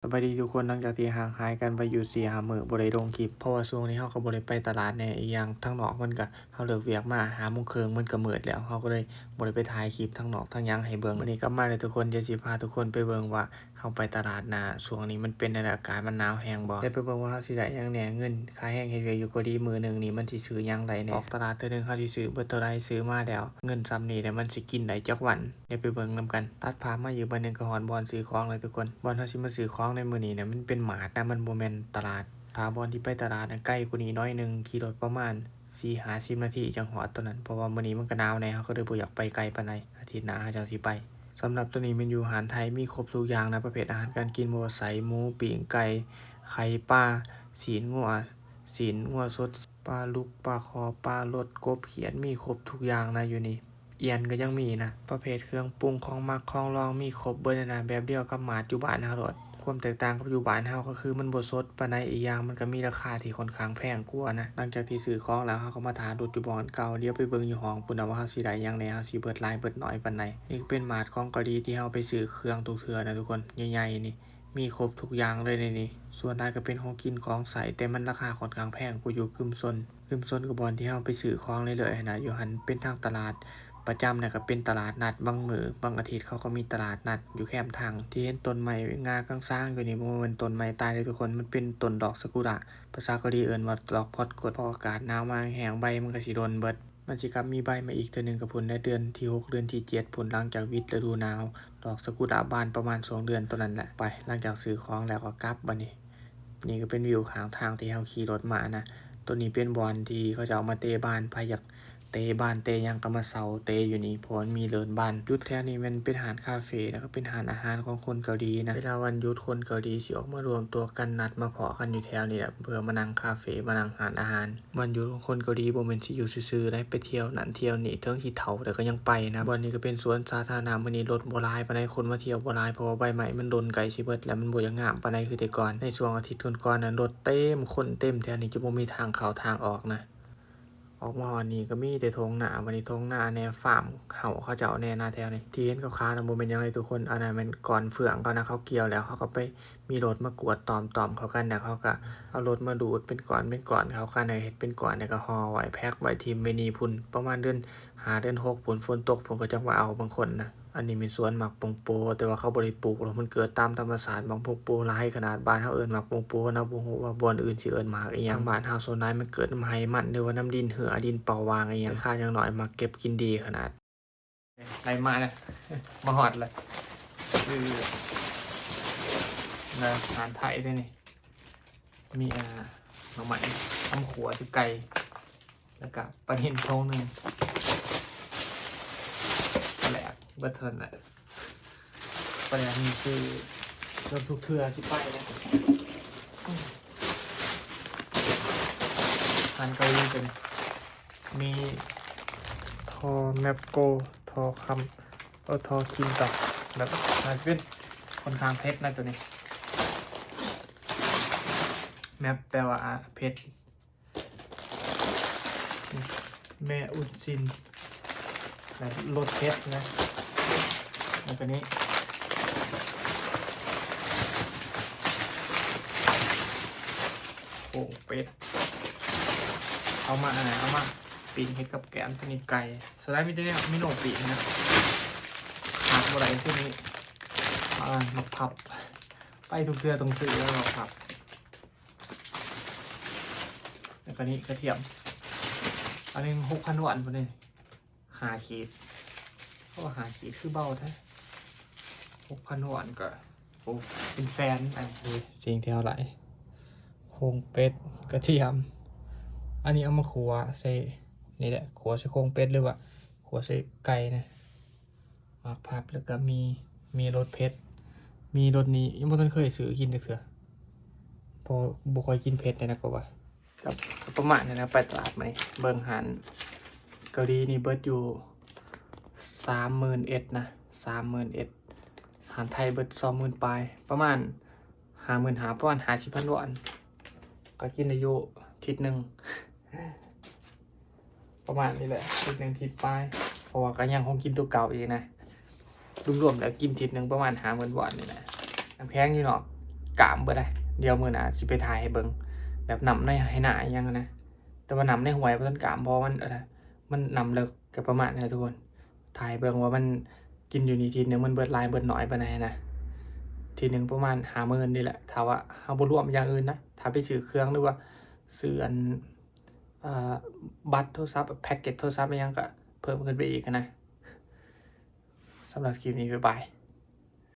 ສະບາຍດີທຸກຄົນ, ຫຼັງຈາກທີ່ຫ່າງຫາຍກັນໄປຢູ່ສີ່ຫ້າມື້ບໍ່ໄດ້ລົງຄລິບ ເພາະວ່າຊ່ວງນີ້ເຮົາກໍບໍ່ໄດ້ໄປຕະຫຼາດແດ່ ອີກຢ່າງທາງນອກມັນກໍ ເຮົາເລີກວຽກມາຫ້າໂມງເຄິ່ງມັນກໍມືດແລ້ວ ເຮົາກໍເລີຍບໍ່ໄດ້ໄປຖ່າຍຄລິບທາງນອກທາງຫຍັງໃຫ້ເບິ່ງ. ມື້ນີ້ກັບມາແລ້ວທຸກຄົນ, ດຽວຊິພາທຸກຄົນໄປເບິ່ງວ່າເຮົາໄປຕະຫຼາດນາຊ່ວງນີ້ມັນເປັນແນວໃດ ອາກາດມັນໜາວແຮງບໍ່. ດຽວໄປເບິ່ງວ່າເຮົາຊິໄດ້ຫຍັງແດ່. ເງິນຄ່າແຮງເຮັດວຽກຢູ່ເກົາຫຼີມື້ໜຶ່ງນີ້ ມັນຊິຊື້ຫຍັງໄດ້ແດ່. ອອກຕະຫຼາດເທື່ອໜຶ່ງ ເຮົາຊິຊື້ເບິດເທົ່າໃດ ຊື້ມາແລ້ວ ເງິນສ່ຳນີ້ແຫຼະ ມັນຊິກິນໄດ້ຈັກວັນ. ດຽວໄປເບິ່ງນຳກັນ. ຕັດພາບມາອີກບາດໜຶ່ງກໍຮອດບ່ອນຊື້ຂອງແລ້ວທຸກຄົນ. ບ່ອນເຮົາຊິມາຊື້ຂອງໃນມື້ນີ້ນະ ມັນເປັນມາດນະ ມັນບໍ່ແມ່ນຕະຫຼາດ. ຖ້າບ່ອນທີ່ໄປຕະຫຼາດນະ ໄກກວ່ານີ້ໜ້ອຍໜຶ່ງ, ຂີ່ລົດປະມານສີ່ຫ້າສິບນາທີຈັ່ງຮອດໂຕນັ້ນ. ເພາະວ່າມື້ນີ້ມັນກໍໜາວແດ່ ເຮົາກໍເລີຍບໍ່ຢາກໄປໄກປານໃດ. ອາທິດໜ້າເຮົາຈັ່ງຊິໄປ. ສຳລັບໂຕນີ້ແມ່ນຢູ່ຮ້ານໄທ ມີຄົບທຸກຢ່າງນະ ປະເພດອາຫານການກິນ ບໍ່ວ່າໄສ້ໝູ, ປີ້ງໄກ່, ໄຂ່ປາ, ຊີ້ນງົວ, ຊີ້ນງົວສົດ, ປາດຸກ, ປາຄໍ່, ປາລົດ, ກົບຂຽດ, ມີຄົບທຸກຢ່າງນະຢູ່ນີ້. ອຽນກໍຍັງມີນະ ປະເພດເຄື່ອງປຸງ ຂອງໝັກຂອງລອງ ມີຄົບເບິດນະ ແບບດຽວກັບມາດຢູ່ບ້ານເຮົາໂລດ. ຄວາມແຕກຕ່າງກັບຢູ່ບ້ານເຮົາກໍຄືມັນບໍ່ສົດປານໃດ, ອີກຢ່າງມັນກໍມີລາຄາທີ່ຂ້ອນຂ້າງແພງກວ່ານະ. ຫຼັງຈາກທີ່ຊື້ຂອງແລ້ວ ເຮົາກໍມາຖ້າລົດຢູ່ບ່ອນເກົ່າ. ດຽວໄປເບິ່ງຢູ່ຫ້ອງພຸ້ນນະວ່າເຮົາຊິໄດ້ຫຍັງແດ່, ເຮົາຊິເບິດຫຼາຍເບິດໜ້ອຍປານໃດ. ນີ້ກໍເປັນມາດຂອງເກົາຫຼີທີ່ເຮົາໄປຊື້ເຄື່ອງທຸກເທື່ອນະທຸກຄົນ, ໃຫຍ່ໆນີ້. ມີຄົບທຸກຢ່າງເລີຍໃນນີ້. ສ່ວນຫຼາຍກໍເປັນຂອງກິນຂອງໃຊ້, ແຕ່ມັນລາຄາຂ້ອນຂ້າງແພງກວ່າຢູ່ກຶມຊົນ. ກຶມຊົນກໍບ່ອນທີ່ເຮົາໄປຊື້ຂອງເລື້ອຍໆຫັ້ນນະ. ຢູ່ຫັ້ນເປັນທາງຕະຫຼາດປະຈຳນະ, ກໍເປັນຕະຫຼາດນັດ. ບາງມື້ບາງອາທິດເຂົາກໍມີຕະຫຼາດນັດຢູ່ແຄມທາງ. ທີ່ເຫັນຕົ້ນໄມ້ງາກາງຊາງຢູ່ນີ້ ບໍ່ແມ່ນຕົ້ນໄມ້ຕາຍເດ້ທຸກຄົນ, ມັນເປັນຕົ້ນດອກຊາກຸຣະ. ພາສາເກົາຫຼີເອີ້ນວ່າດອກພອດກົດ. ພໍອາກາດໜາວມາແຮງໆ ໃບມັນກໍຊິຫຼົ່ນເບິດ. ມັນຊິກັບມີໃບມາອີກເທື່ອໜຶ່ງກັບພຸ້ນໃນເດືອນທີຫົກ ເດືອນທີເຈັດພຸ້ນ ຫຼັງຈາກວິດລະດູໜາວ. ດອກຊາກຸຣະບານປະມານສອງເດືອນໂຕນັ້ນແຫຼະ. ໄປ ຫຼັງຈາກຊື້ຂອງແລ້ວກໍກັບບາດນີ້. ນີ້ກໍເປັນວິວຂ້າງທາງທີ່ເຮົາຂີ່ລົດມານະ. ໂຕນີ້ເປັນບ່ອນທີ່ເຂົາເຈົ້າເອົາມາເຕະບານ, ໃຜຢາກເຕະບານເຕະຫຍັງກໍມາເຊົ່າເຕະຢູ່ນີ້ ເພາະມັນມີເດີ່ນບານ. ຈຸດແຖວນີ້ແມ່ນເປັນຮ້ານຄາເຟ ແລ້ວກໍເປັນຮ້ານອາຫານຂອງຄົນເກົາຫຼີນະ. ເວລາວັນຢຸດຄົນເກົາຫຼີຊິອອກມາລວມຕົວກັນ ນັດມາພໍ້ກັນຢູ່ແຖວນີ້ແຫຼະ ເພື່ອມານັ່ງຄາເຟ ມານັ່ງຮ້ານອາຫານ. ວັນຢຸດຂອງຄົນເກົາຫຼີບໍ່ແມ່ນຊິຢູ່ຊື່ໆໃດ໋, ໄປທ່ຽວນັ້ນທ່ຽວນີ້ ເຖິງຊິເຖົ້າແລ້ວກໍຍັງໄປນະ. ບ່ອນນີ້ກໍເປັນສວນສາທາລະນະ, ມື້ນີ້ລົດບໍ່ຫຼາຍປານໃດ, ຄົນມາທ່ຽວບໍ່ຫຼາຍ ເພາະວ່າໃບໄມ້ມັນຫຼົ່ນໃກ້ຊິເບິດແລ້ວ, ມັນບໍ່ຢາກງາມປານໃດຄືແຕ່ກ່ອນ. ໃນຊ່ວງອາທິດກ່ອນໆນັ້ນ ລົດເຕັມ, ຄົນເຕັມ, ແຖວນີ້ຈະບໍ່ມີທາງເຂົ້າທາງອອກນະ. ອອກມາຮອດນີ້ກໍມີແຕ່ທົ່ງນາ, ບັດນີ້ທົ່ງນາແດ່, ຟາມເຫົາເຂົາເຈົ້າແດ່ນະແຖວນີ້. ທີ່ເຫັນຂາວໆນະ ບໍ່ແມ່ນຫຍັງເລີຍທຸກຄົນ, ອັນນັ້ນແມ່ນກ້ອນເຟືອງເຂົານະ, ເຂົາກ່ຽວແລ້ວ ເຂົາກໍໄປ ມີລົດມາກວດຕອມໆເຂົ້າກັນ ແລ້ວເຂົາກໍເອົາລົດມາດູດເປັນກ້ອນເປັນກ້ອນເຂົ້າກັນ ແລ້ວເຮັດເປັນກ້ອນ ແລ້ວກໍຫໍ່ໄວ້ ແພັກໄວ້ ຖິ້ມໄວ້ນີ້ພຸ້ນ. ປະມານເດືອນຫ້າເດືອນຫົກພຸ້ນ ຝົນຕົກພຸ້ນ ເຂົາຈັ່ງມາເອົາບາງຄົນນະ. ອັນນີ້ແມ່ນສວນໝາກໂປ່ງໂປ, ແຕ່ວ່າເຂົາບໍ່ໄດ້ປູກດອກ, ມັນເກີດຕາມທຳມະຊາດ. ໝາກໂປ່ງໂປຫຼາຍຂະໜາດ, ບ້ານເຮົາເອີ້ນໝາກໂປ່ງໂປນະ, ບໍ່ຮູ້ວ່າບ່ອນອື່ນຊິເອີ້ນໝາກອີ່ຫຍັງ. ທາງບ້ານເຮົາສ່ວນຫຼາຍມັນເກີດນຳໄຮ່ມັນ ຫຼືວ່ານຳດິນເຮື້ອ ດິນເປົ່າຫວ່າງອີ່ຫຍັງ. ຂ້າຢ່າງໜ້ອຍມັກເກັບກິນດີຂະໜາດ. ໄດ້ມາແລ້ວ ມາຮອດແລ້ວ ຄືນະ ອາຫານໄທເດ້ນີ້ ມີ ອ່າ ໜໍ່ໄມ້ ຕຳຂົ້ວ ຈຸໄກ່ ແລ້ວກະປານິນໂລໜຶ່ງ ປາແດກ ເບິດເທົ່ານັ້ນແຫຼະ. ປາແດກນີ້ຊື້ເກືອບທຸກເທື່ອທີ່ໄປເລີຍ ຮ້ານເກົາຫຼີເປັນ ມີທໍ່ແມັບໂກ ທໍ່ຄຳ ເອີ ທໍ່ຄິງກັບ ແບບ ອາດຈະເປັນຂ້ອນຂ້າງເຜັດນະໂຕນີ້ ແມັບແປວ່າເຜັດ ແມ່ອຸນຊິນ ແບບລົດເຜັດນະ ແລ້ວກະນີ້ ໂຄງເປັດ ເອົາມາ ເອົາມາປີ້ງເຮັດກັບແກ້ມ. ໂຕນີ້ໄກ່ ສ່ວນຫຼາຍມີແຕ່ແນວເມນູປີ້ງນະ ຂາດບໍ່ໄດ້ຄືນີ້ ອ່າ ໝາກພັບ ໄປທຸກເທື່ອຕ້ອງຊື້ແລ້ວໝາກພັບ. ແລ້ວກະນີ້ກະທຽມ ອັນໜຶ່ງຫົກພັນວອນພຸ້ນເດ້ ຫ້າຂີດ ໂອ້ ຫ້າຂີດຄືເບົາແທ້ ຫົກພັນວອນກະ ໂອ້ ເປັນແສນ. ອັນນີ້ ສິ່ງທີ່ເຮົາໄດ້ ໂຄງເປັດ ກະທຽມ ອັນນີ້ເອົາມາຂົ້ວໃສ່ນີ້ແຫຼະ ຂົ້ວໃສ່ໂຄງເປັດ ຫຼືວ່າຂົ້ວໃສ່ໄກ່ນະ. ໝາກພັບ ແລ້ວກະມີ ມີລົດເຜັດ ມີລົດນີ້ຍັງບໍ່ທັນເຄີຍຊື້ກິນຈັກເທື່ອ ເພາະບໍ່ຄ່ອຍກິນເຜັດແດ່ນະ ກໍວ່າ ກໍ ກໍປະມານນີ້ແຫຼະ ໄປຕະຫຼາດມານີ້ ເບິ່ງຮ້ານເກົາຫຼີນີ້ເບິດຢູ່ສາມໝື່ນເອັດນະ ສາມໝື່ນເອັດ ຮ້ານໄທເບິດສອງໝື່ນປາຍ ປະມານຫ້າໝື່ນຫ້າ ປະມານຫ້າສິບພັນວອນ ກໍກິນໄດ້ຢູ່ທິດໜຶ່ງ. ປະມານນີ້ແຫຼະ ທິດໜຶ່ງທິດປາຍ ເພາະວ່າກໍຍັງຄົງກິນຕົວເກົ່າອີກນະ ລວມໆແລ້ວກິນທິດໜຶ່ງປະມານຫ້າໝື່ນວອນນີ້ແຫຼະ. ນ້ຳແຂງຢູ່ນອກ ກາມເບິດໄດ໋. ດຽວມື້ໜ້າຊິໄປຖ່າຍໃຫ້ເບິ່ງ ແບບນ້ຳໃນໄຮ່ນາອີ່ຫຍັງນະ, ແຕ່ວ່ານ້ຳໃນຫ້ວຍບໍ່ທັນກາມ ເພາະວ່າມັນ ອັນນະ ມັນນ້ຳເລິກ. ກໍປະມານນີ້ແຫຼະທຸກຄົນ, ຖ່າຍເບິ່ງວ່າມັນກິນຢູ່ນີ້ທີໜຶ່ງມັນເບິດຫຼາຍເບິດໜ້ອຍປານໃດນະ. ທີໜຶ່ງປະມານຫ້າໝື່ນນີ້ແຫຼະ ຖ້າວ່າເຮົາບໍ່ລວມຢ່າງອື່ນນະ. ຖ້າໄປຊື້ເຄື່ອງ ຫຼືວ່າຊື້ອັນ ເອີ ບັດໂທລະສັບ ແພັກເກັດໂທລະສັບອີ່ຫຍັງ ກໍເພີ່ມຂຶ້ນໄປອີກນະ. ສຳລັບຄລິບນີ້ ບາຍບາຍ.